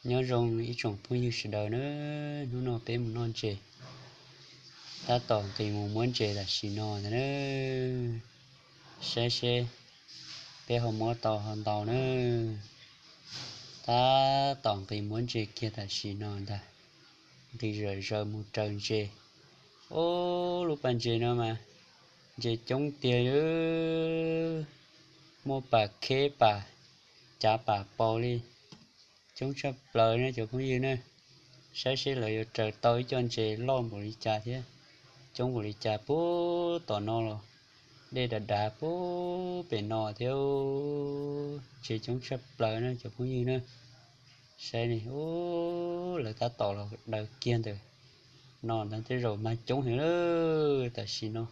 Nyob zoo ib tsoom phooj ywg sawv daws na, hnub no peb mus noj ntses, tab tom nqis mus muab ntses tam sim no ntag na. Saib seb peb ho muab tau ho ntau na. Tab tom nqis muab ntses kiag tam sim no ntag, nqis zom zaws mus raws ntses. Ub, lub pas ntses no mas ntses coob tiag, muaj pam kheb pam cav pam paus li. Coob tshaj plaws na cov phooj ywg na. Saib seb lawv yuav raws tau ib co ntses loj npaum li cas thiab coob npaum li cas. Puag tom no los dej dav dav puag pem no thiab. Ntses coob tshaj plaws na cov phooj ywg na. Saib ne, ub, lawv tab tom los daws kiag ntawm no ntag, tej zaum mag coob heev lawm tam sim no.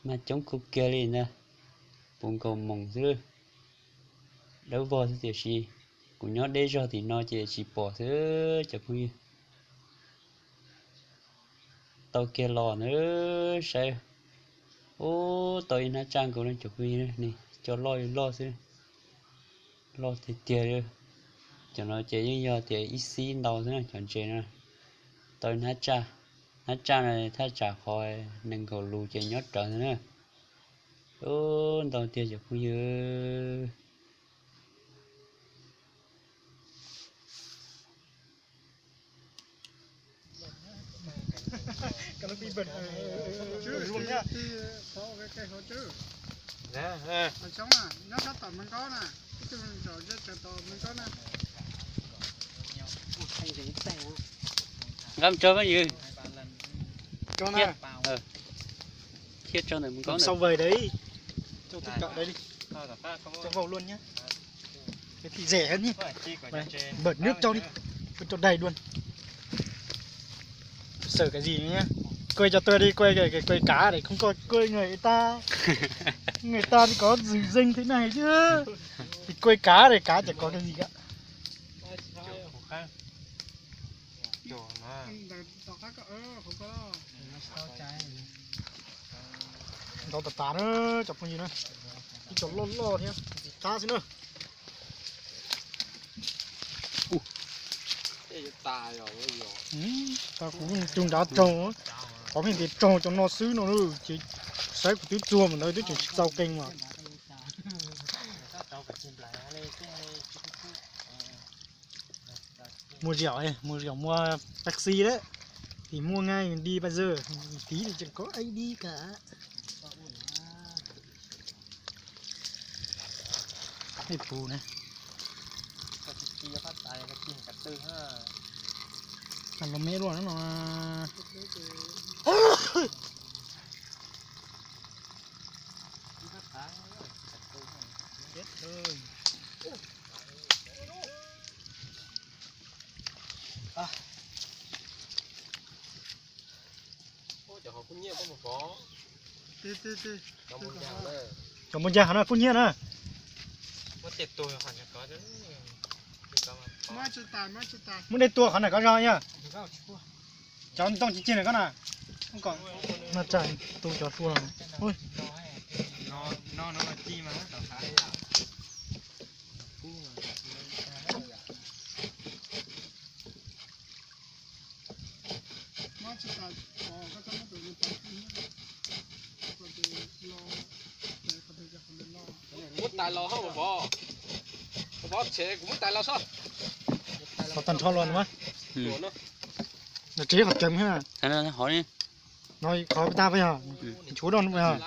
Mag coob kub kiag li ntag, puv nkaus moos xwb, dawb vog xwb tiam sis kuv nyob deb zog tim no ces tsis pom xwb cov phooj ywg. Tau kiag los na, saib, ub, tau ib hnab tsaj nkaus na cov phooj ywg, ne cov loj li loj xwb, loj tiag tiag li. Cov no ces yeej yog tias ib xib ntau xwb na cov ntses no. Tau hnab tsaj, hnab tsaj no thaj tsam qhov nees nkaum lus ces nyob rawv ntag na. Ub, ntau tiag cov phooj ywg. Nqa mus tso phooj ywg. Thiab tso ntawm mus nkaub ntawm. Sau vầy đấy. Cho tất cả đây đi. Cho vào luôn nhé. Cái thị rẻ hơn nhé. Bật nước cho đi. Cho đầy luôn. Sợ cái gì nữa nhá. Quay cho tôi đi, quay cái, cái quay cá để không coi quay người ta. Người ta thì có rừng rừng thế này chứ. Thì quay cá để cá chẳng có cái gì cả. Ntau tas tas na cov phooj ywg na, ib co loj loj thiab qab xwb na. Tau kuv tus nrad raug, qhov pheej tias raug cov no xwb no, ces saib kuv twb tsuag mus ntawd twb tseem tsis txaus qees mas. Mua rượu, mua rượu mua taxi đấy. Thì mua ngay mình đi bây giờ, tí thì chẳng có ai đi cả. Cái pù này. Thằng nó mết luôn nó. Chết rồi. Cov muaj ncaj hov no kuj nyiaj na. Muab dej tua qhov na koj zog yog. Cov ntoo ci cig na koj na. Noj tsaj tu cov tua. Muab tais los hauj, Vov, Vov, tsev kuv muab tais los sob. Qhov tag nrho los mas. Los tsev qhov tseem thiab. Qhov tas peb yog, chuav doj no yog.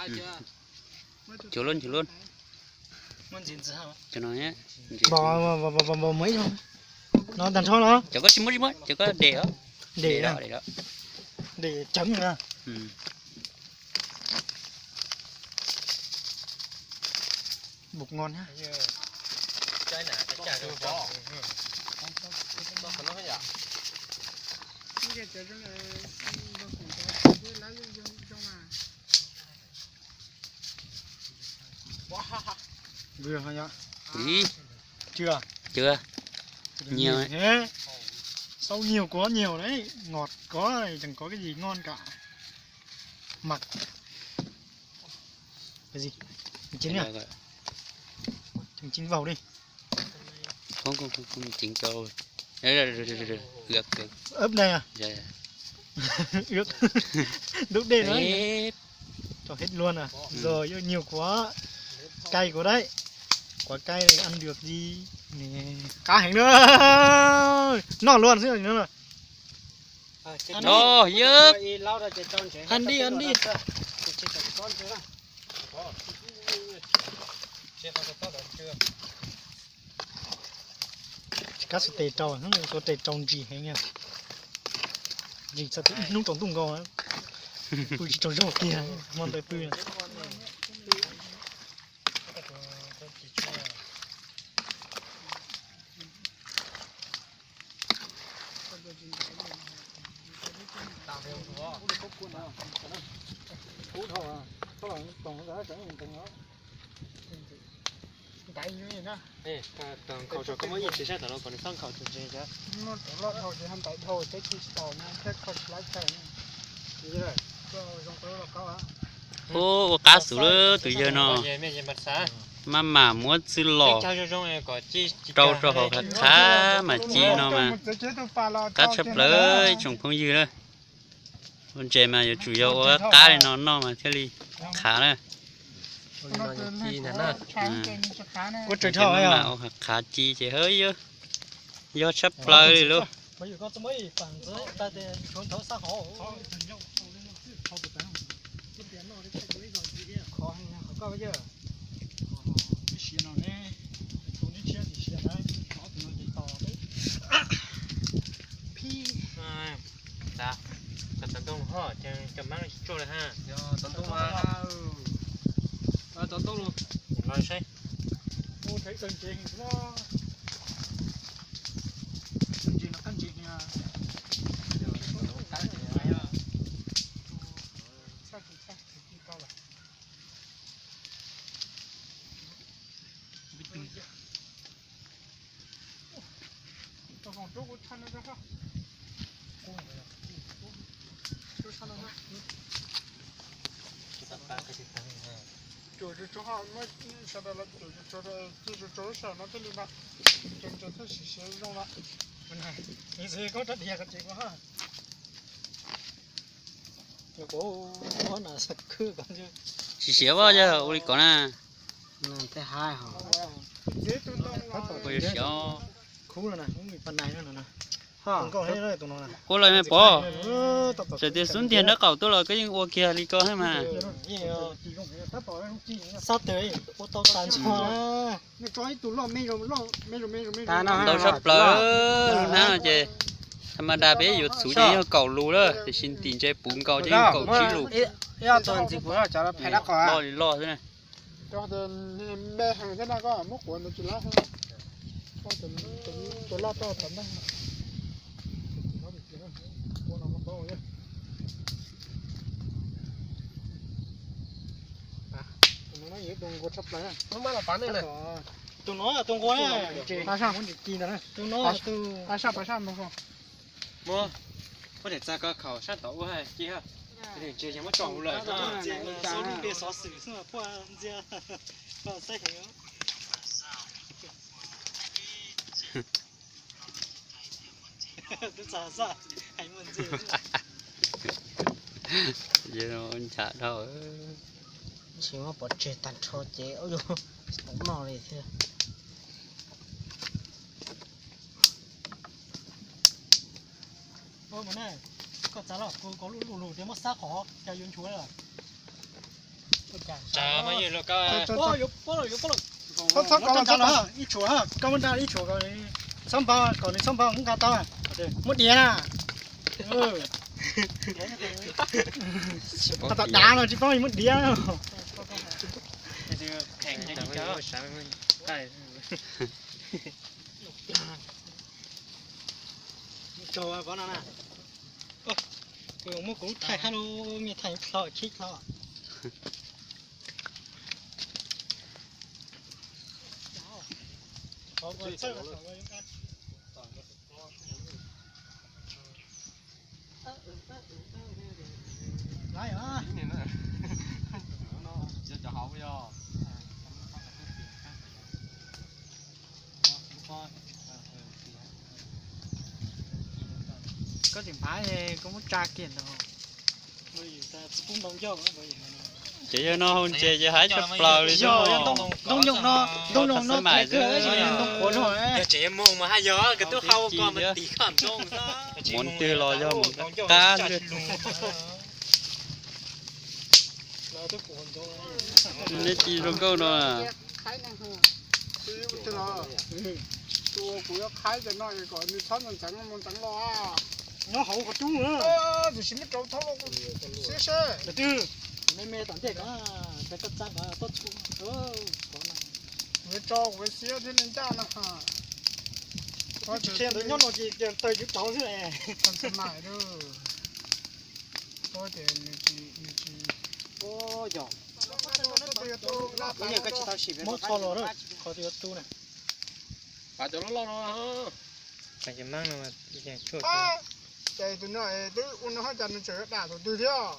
Chuav loj, chuav loj. Cov no, no tag nrho los. Cov koj tsis muab, tsis muab, cov koj de os. De, de cawv na. Bột ngon ha. Vừa hả nhỉ? Ih, chưa, chưa. Nhiều đấy. Sâu nhiều quá nhiều đấy, ngọt quá này, chẳng có cái gì ngon cả. Mặc cái gì? Mình chín nhỉ? Rồi, rồi. Chúng chín vào đi. Không, không, không, không chín cho rồi. Ướp, ướp này à? Ướp. Đúc đê nữa. Cho hết luôn à? Rồi, yêu nhiều quá. Cay quá đấy. Quá cay này ăn được gì? Nè. Cá hẹn nữa. Nọ luôn xíu nữa. Ăn đi. Ăn đi. Ăn đi, ăn đi. Tsis kab xov tes rau, xov tes rau ntsis heev. Ntsis txog ib hnub rau ntuj nkaus, pw tsis tsaug zog kiag, hmo ntawd pw. Ua qab xwb lawm tus yawg no. Maj mam muab txwj los rau rau hauv qhov qhab mas ci no mas qab tshaj plaws tsoom phooj ywg lawm. Ua ntses mas yuav tsum yog ua qab li no noj mas thiaj li qhav na. Maj mam ua qhov qhav ci ces hawb yog, yog tshaj plaws li lauj. Cov txiv ntoo ho ces cov mab tsuaj li ha. Cov ntoo, cov ntoo los saib. Cuam tso, sawv daws los cuam tso, tso lub sij hawm no thiaj li mas, tso tso thiaj siv siv zoo lawm. Tsis siav os, yog ua li ko na. Ua li xyov. Ua li me pov, txawm tias xub ntiag nraub qaum tuaj los koj yeej ua kiag li ko thiab mas. Ntau tshaj plaws lub hnab no ces, tha ma da peb yuav txhuv ces yog kaum lus lawm, tiam sis ntim ntses puv nkaus ces yog kaum tsib lus. Loj li loj xwb na. Tus no, tus nqua na, tus no, tus no, muab, muab daim txag ko khaum sab tod ua hais ci ha. Ntses yog muab tso ua lawm no. Xov lub npe xov xwm xwb mas puaj ntxiag, koj saib heev. Tub txag xaj hais muaj ntxiag. Nchav dhau. Tsis muab pov tseg tag nrho ces ua yuav tsis tau noj li thiab. Koj txav los kuv kov lub lub lus tias muab xab qhov cas yuav nchuav lawm. Tsav mas yog los koj, txhob kov los, ib tshuam, koj muab nrad ib tshuam, txhob npau, kom nws txhob npau, muab nqa tau, muab diav na. Qhov tom dav no tsis paub muab diav. Muab kuv lub thaij hab lub me thaij hlo khib hlo. Koj tseem phav, koj muab tsa kiag ntag. Ces yog no hau ntses ces haib tshaj plaws li xwb. Ntoo nyoos no, ntoo nyoos no thaiv kawg, ntoo qhuav no. Muav twg los yog muav qab xwb. Neb ci zoo nkauj no. Kuv yuav qhaib cov no kom nws txhob ntxeev mus ntxeev los. Nyob hauv qhov cub, tus sis muab rau thaub siab seb. Me me tom ntej ko, koj txaj ko tuaj txhu. Kuv tso kuv siab thiab neej ncaj no. Tsis qhia ntawd nyob no ces taw yuv rauv xwb. Muab txho los qhov twg yuav tu na. Cov loj loj no. Ces tus no twb ua no haj cas nws tseem yuav dam thaum twg thiab.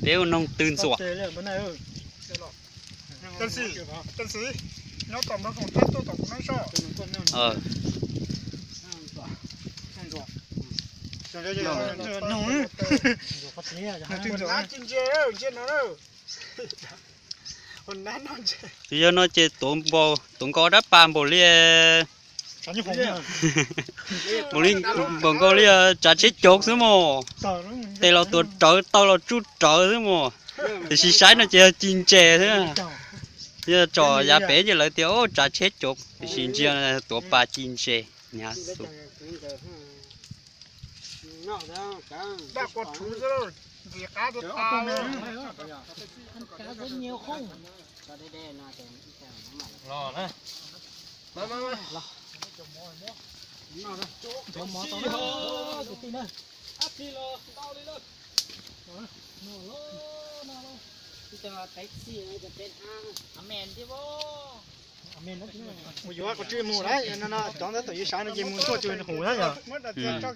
Peb ua noog twg ntxuam. Nyob tom nrog koom thaj tuaj tom kuv no soj. Ntse, ntse no. Tus yawg no ces tuav nkaus dab pas npaum li, npaum li, npaum nkaus li tsav tsheb cov xwb mos. Tes los tuav rawv, taw los tsuj rawv xwb mos. Tiam sis saib no ces yog ci ntses xwb. Yog tsom yav pem ces lawv tias tsav tsheb cov, tiam sis ntsia tuav pas ci ntses. Hnyav xwb. Mus yuav koj tsis mus lawm no, cov ntawd thaum yus sawv no ces mus tuaj tsis hum na yog. Cov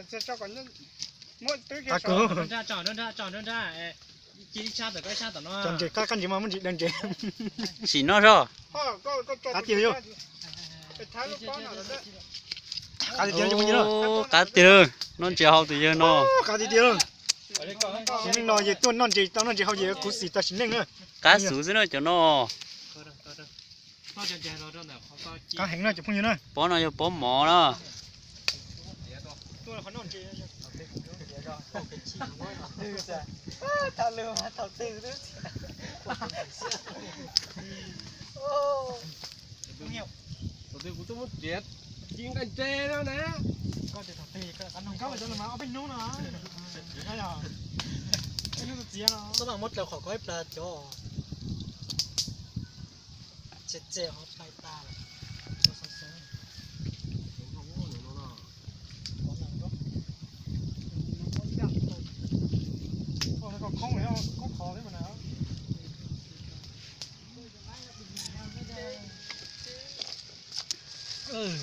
ntses qab qab ntses mas muaj ntsis daw ntses. Sim no soj. Qab tiag yog. Qab tiag tiag cov phooj ywg. Qab tiag, noj ntses hau tus yawg no. Qab tiag tiag. Sim neej no yog tuaj noj ntses tau noj ntses hau yog khuv xim tag sim neej na. Qab xwb xwb na cov no. Qab heev na cov phooj ywg na. Pob no yog pob mov na. Thaum twg kuv tuaj muab riam ci nqaij ntses no na. Koj mas muab dlaws qhov ko ib plag cov. Tse tse ho pais tas lawm.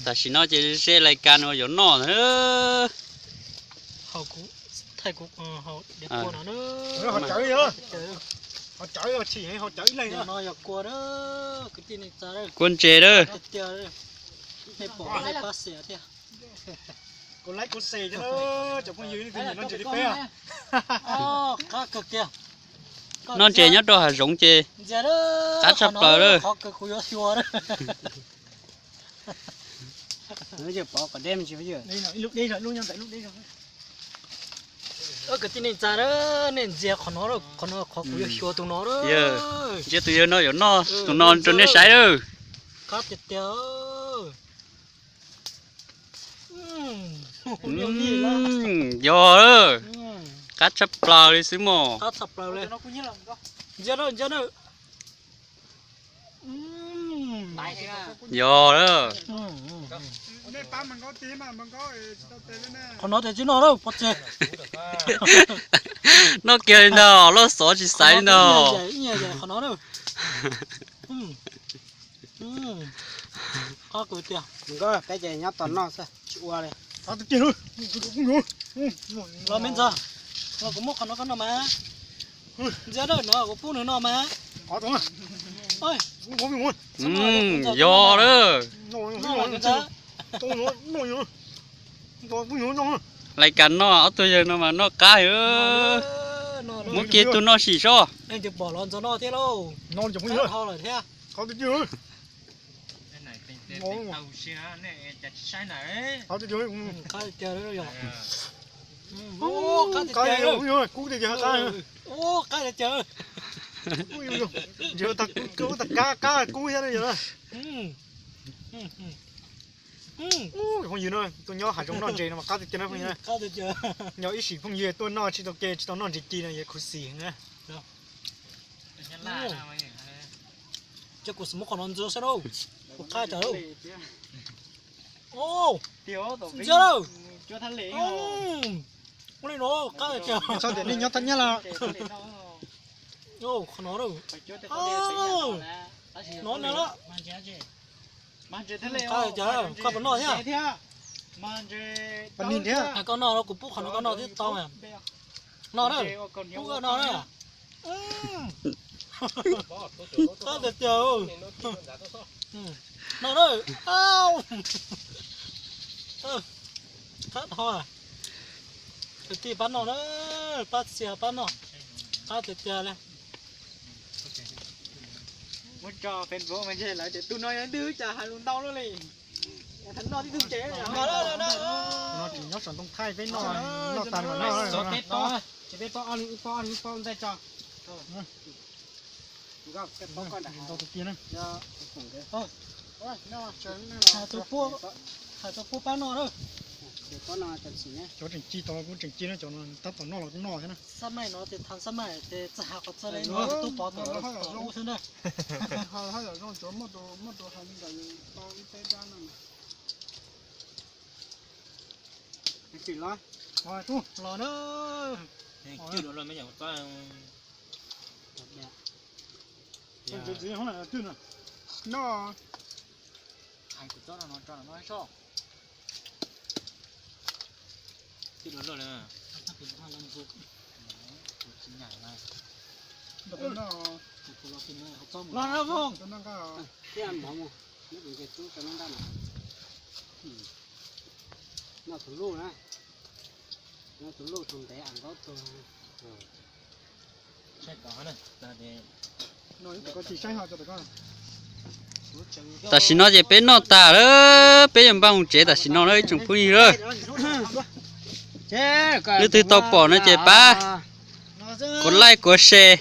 Tam sim no ces ze lais kas no yuav noj ntag. Thaij kuv, ho cawv, ho cawv ib leeg no yog kua, kua ntses lawm. Nej pom nej pab xev thiab. Kuv laib kuv xev thiab, cov phooj ywg nej twg nyiam noj ntses li peb. Qab kawg kiag. Noj ntses nyob rau hav zoov ces qab tshaj plaws lawm. Kwv tij neej tsa, nej ntsia qhov no, qhov no qhov kuv yuav xyuas tus no. Ntsia tus yawg no yuav noj tus no rau nej saib lawm. Qab tiag tiag. Yog, qab tshaj plaws li xwb mos. Yog lawm. Qhov no tias tsis noj lawm, pov tseg. Noj kiag li ntag, loj xov tsis xaiv li ntag. Qhov no, qhov kuv tias, peb ces nyob tos noj xwb tsis ua li. Los me ntxawg, los kuv muab qhov no koj noj mas. Ntxiv, no kuv pub nws no mas. Yog lawm. Lais kas no ob tug yawg no mas noj qab heev. Muab kiag tus noj sim sob. Qab, qab kub thiab. Phooj ywg no, tus nyob hav zoov noj ntses no mas qab tiag tiag na phooj ywg. Nyob ib sim phooj ywg tuaj noj tsis tau ke tsis tau noj ntses ci no yuav khuv xim heev na. Ces kuv xav muab qhov no ntxias xwb lauj, kuv qab cas lauj. Ntxias lauj. Ua li no qab tiag. Txhob tias nej nyob thaj nyab lawm. Qhov no lauj. No na lauj. Qab tiag, koj puas noj thiab? Koj noj los kuv pub qhov no koj noj thiab tau. No na, pub koj no na. Qab tiag tiag. No na. Qab tho. Kwv tij pab noj na, pab txia pab noj. Qab tiag tiag li. Muab tso Facebook mas ntshe lawv tias tus no yog twg cas hais lus ntau luaj li. No tsis nyob saum ntoo thaij peb noj, noj tas mam noj. Tsis peb pob, ob leeg ib pob, ob leeg ib pob ntxaij tso. Hais tus pub pab noj na. Cov tseem ci tod kuj tseem ci na, cov no tab tom noj los kuj noj thiab na. Xab maij no ces thav xab maij ces txaj hav qhov txaj li no tub pov tom ub xwb na. Los na. Los na Foom. Noj tus luj na, noj tus luj tus ntev as nkaub tug. Tam sim no ces peb noj tas lawm, peb yuav npaj mus tsev tam sim no lawm ib tsoom phooj ywg lawm. Leej twg tau pom no ces pab kuv like kuv share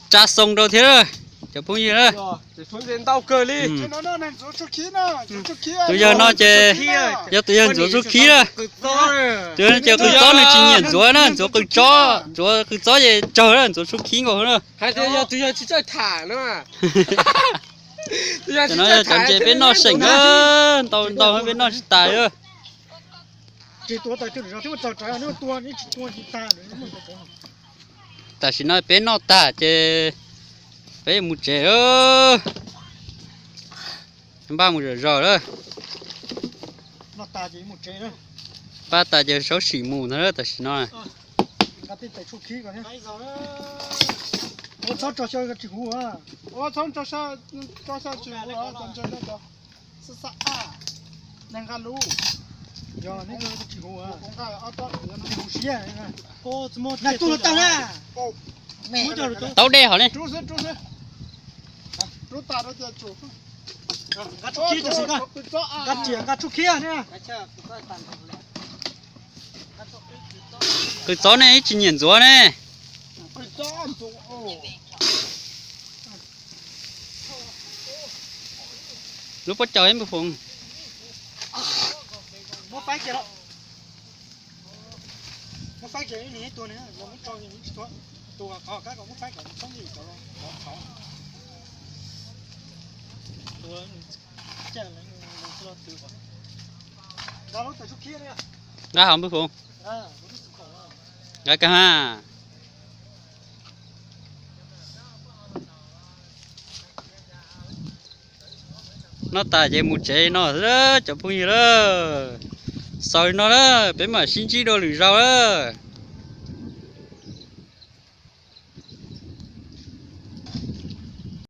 tsa xoo rau thiab lawm cov phooj ywg lawm. Tus yawg no ces yog tus yawg Ntxuav Tsub Khib lawm. Tus yawg no ces qws txob nws tsis nyiam Ntxuav na, Ntxuav qws tsob, Ntxuav qws txob ces tsawg na, Ntxuav Tsub Khib nkaus na. Cov no yog cov ntses peb noj seem na, ntau ntau peb noj tsis tas li. Tam sim no peb noj tag ces peb mus tsev lawm. Npaj mus zom zaws lawm. Npaj tas ces sawv sim mus ntag tam sim no. Taub dej hov ne. Qws txob ne ib tsis nyiam Ntxuav ne. Lub pob caus ib npawg Foom. Nqa hauv npawg Foom. Nqa kag ha. Noj tas ces mus tsev no xwb cov phooj ywg lawm. Xaus li no lawm, peb mam sib ntsib dua lwm zaus lawm.